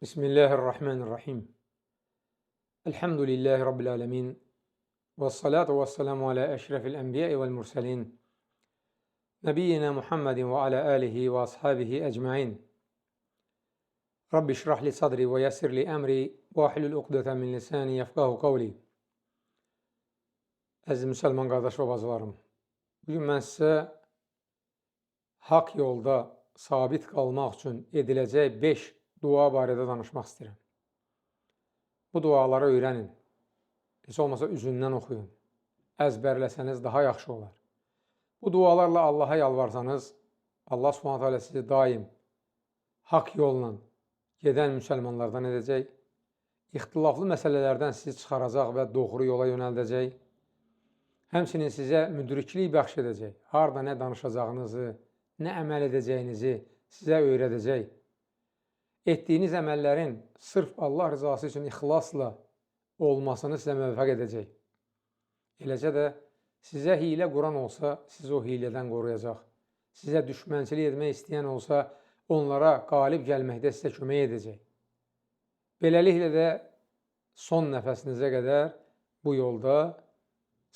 Bismillahirrahmanirrahim. Elhamdülillahi Rabbil alemin. Və salatu və selamu alə əşrəfil ənbiyyəi vəl mürsəlin. Nəbiyyina Muhammedin və alə alihi və ashabihi ecmain. Rabbi şrah li sadri və yəssir li əmri və ahlul uqdətən min lisani yəfqahu qavli. Əziz müsəlman qardaş və bacılarım, bugün mən sizə haqq yolda sabit qalmaq üçün ediləcək 5 dua barədə danışmaq istəyirəm. Bu duaları öyrənin. Heç olmasa üzündən oxuyun. Əzbərləsəniz daha yaxşı olar. Bu dualarla Allaha yalvarsanız, Allah Subhanahu taala sizi daim haqq yolla gedən müsəlmanlardan edəcək, ixtilaflı məsələlərdən sizi çıxaracaq və doğru yola yönəldəcək. Həmçinin sizə müdriklik bəxş edəcək. Harda nə danışacağınızı, nə əməl edəcəyinizi sizə öyrədəcək. Etdiyiniz əməllərin sırf Allah rızası üçün ixlasla olmasını sizə müvəffəq edəcək. Eləcə də sizə hiylə quran olsa, sizi o hiylədən qoruyacaq. Sizə düşmənçilik etmək istəyən olsa, onlara qalib gəlməkdə sizə kömək edəcək. Beləliklə də son nəfəsinizə qədər bu yolda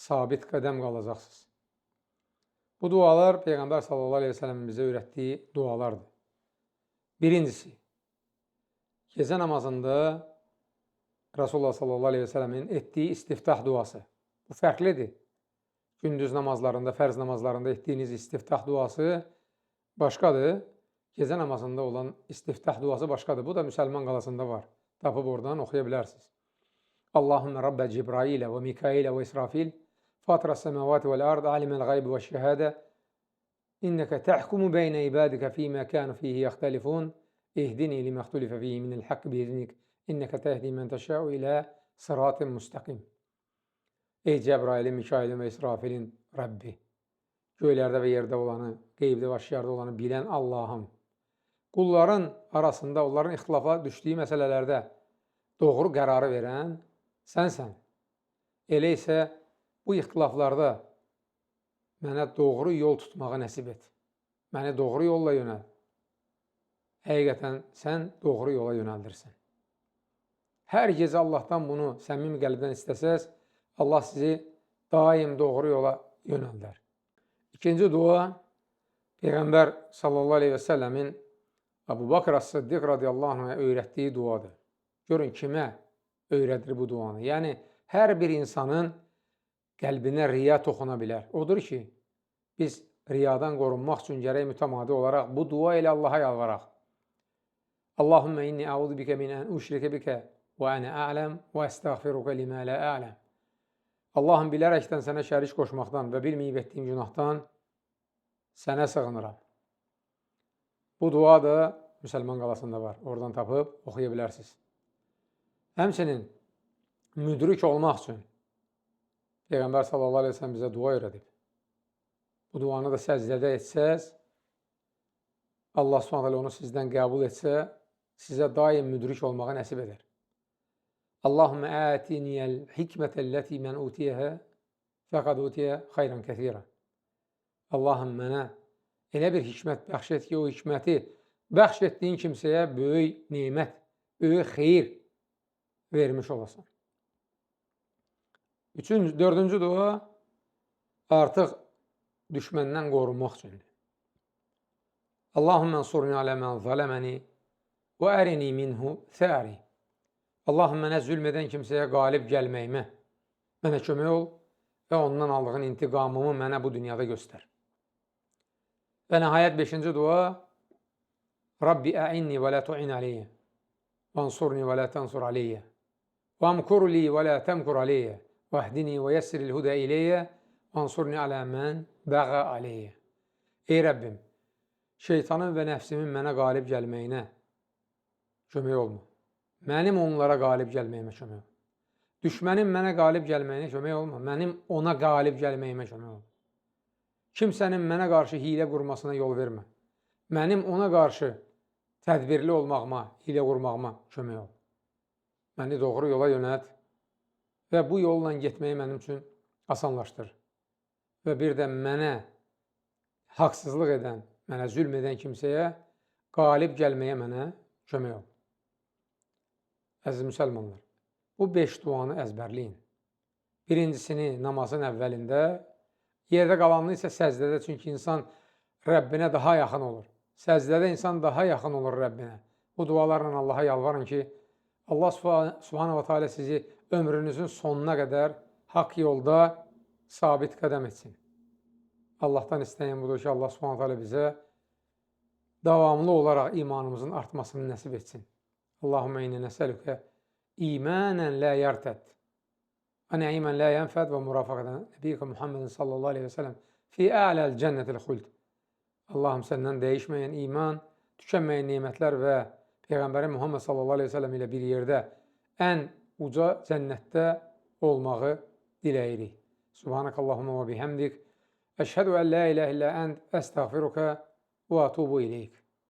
sabit qədəm qalacaqsınız. Bu dualar Peyğəmbər sallallahu əleyhi və səlləmin bizə öyrətdiyi dualardır. Birincisi, gecə namazında Rasulullah sallallahu əleyhi və səlləmin etdiyi istiftah duası. Bu fərqlidir. Gündüz namazlarında, fərz namazlarında etdiyiniz istiftah duası başqadır. Gecə namazında olan istiftah duası başqadır. Bu da Müsəlman qalasında var. Tapıb oradan oxuya bilərsiniz. Allahümme Rabbə Cibrailə və Mikailə və İsrafil, Fatira səməvati vəl-ard, aliməl qaybi və şəhadə, İnnəkə təhkumu beynə ibadikə fīmə kənu fihi yəxtəlifun, İhdini limə xtulifə fihi minəl haqq biiznik, İnnəkə təhdi mən təşəu ilə sıratın müstəqim. Ey Cəbrailin, Mikailin və İsrafilin Rəbbi, göylərdə və yerdə olanı, qeybdə və aşkarda olanı bilən Allahım, qulların arasında, onların ixtilafa düşdüyü məsələlərdə doğru qərarı verən sənsən. Elə isə bu ixtilaflarda mənə doğru yol tutmağı nəsib et. Məni doğru yolla yönəl. Həqiqətən sən doğru yola yönəldirsən. Hər gecə Allahdan bunu səmimi qəlbdən istəsəz, Allah sizi daim doğru yola yönəldər. İkinci dua, Peyğəmbər sallallahu əleyhi və səlləmin Əbu Bakr as-Siddiq radiyallahu anh'a öyrətdiyi duadır. Görün kimə öyrədir bu duanı. Yəni, hər bir insanın qəlbinə riya toxuna bilər. Odur ki, biz riyadan qorunmaq üçün gərək mütəmadi olaraq bu dua ilə Allaha yalvaraq. Allahümme inni əuzu bikə min ən uşrikə bikə və ənə ələm və əstəğfiruka limə lə ələm. Allahım, bilərəkdən sənə şərik qoşmaqdan və bilməyib etdiyim günahdan sənə sığınıram. Bu dua da Müsəlman qalasında var. Oradan tapıb oxuya bilərsiniz. Həmçinin müdrik olmaq üçün Peyğəmbər sallallahu əleyhi və səlləm bizə dua öyrədib. Bu duanı da səcdədə etsəz, Allah subhanahu taala onu sizdən qəbul etsə, sizə daim müdrik olmağı nəsib edər. Allahümme atiniyel hikmetelleti men utiyəhə fəqad utiyə xeyran kəthira. Allahım, mənə elə bir hikmət bəxş et ki, o hikməti bəxş etdiyin kimsəyə böyük nemət, böyük xeyir vermiş olasan. Üçüncü, dördüncü dua artıq düşməndən qorunmaq üçündür. Allahümme ansurni alə mən zaləməni və ərini minhu thəri. Allahım, mənə zülm edən kimsəyə qalib gəlməyimə mənə kömək ol və ondan aldığın intiqamımı mənə bu dünyada göstər. Və nəhayət beşinci dua, Rabbi əinni və lə tu'in aleyyə və ansurni və lə tənsur aleyyə və amkur li və lə təmkur aleyyə və əhdini və yəssiril hudə ileyyə və ansurni alə mən bəğə aleyyə. Ey Rəbbim, şeytanın və nəfsimin mənə qalib gəlməyinə kömək olma. Mənim onlara qalib gəlməyimə kömək ol. Düşmənim mənə qalib gəlməyinə kömək olma. Mənim ona qalib gəlməyimə kömək ol. Kimsənin mənə qarşı hiylə qurmasına yol vermə. Mənim ona qarşı tədbirli olmağıma, hiylə qurmağıma kömək ol. Məni doğru yola yönəlt və bu yolla getməyi mənim üçün asanlaşdır. Və bir də mənə haqsızlıq edən, mənə zülm edən kimsəyə qalib gəlməyə mənə kömək ol. Əziz müsəlmanlar, bu 5 duanı əzbərləyin. Birincisini namazın əvvəlində, yerdə qalanını isə səcdədə, çünki insan Rəbbinə daha yaxın olur. Səcdədə insan daha yaxın olur Rəbbinə. Bu dualarla Allaha yalvarın ki, Allah Subhanahu va Teala sizi ömrünüzün sonuna qədər haqq yolda sabit qədəm etsin. Allahdan istəyən budur ki, Allah Subhanahu Teala bizə davamlı olaraq imanımızın artmasını nəsib etsin. Allahümme inni nəsəlükə imanən la yartəd və nəimən la yənfəd və murafaqətən Nəbiyyikə Muhammedin sallallahu aleyhi və sələm fi a'ləl cənnətil xuld. Allahım səndən dəyişməyən iman, tükənməyən nemətlər və Peyğəmbərin Muhammed sallallahu aleyhi və səlləm ilə bir yerdə ən uca cənnətdə olmağı diləyirik. Subhanakallahumma və bihəmdik. Əşhədu ən la iləhə illə ənd, əstəğfiruka və atubu ileyk.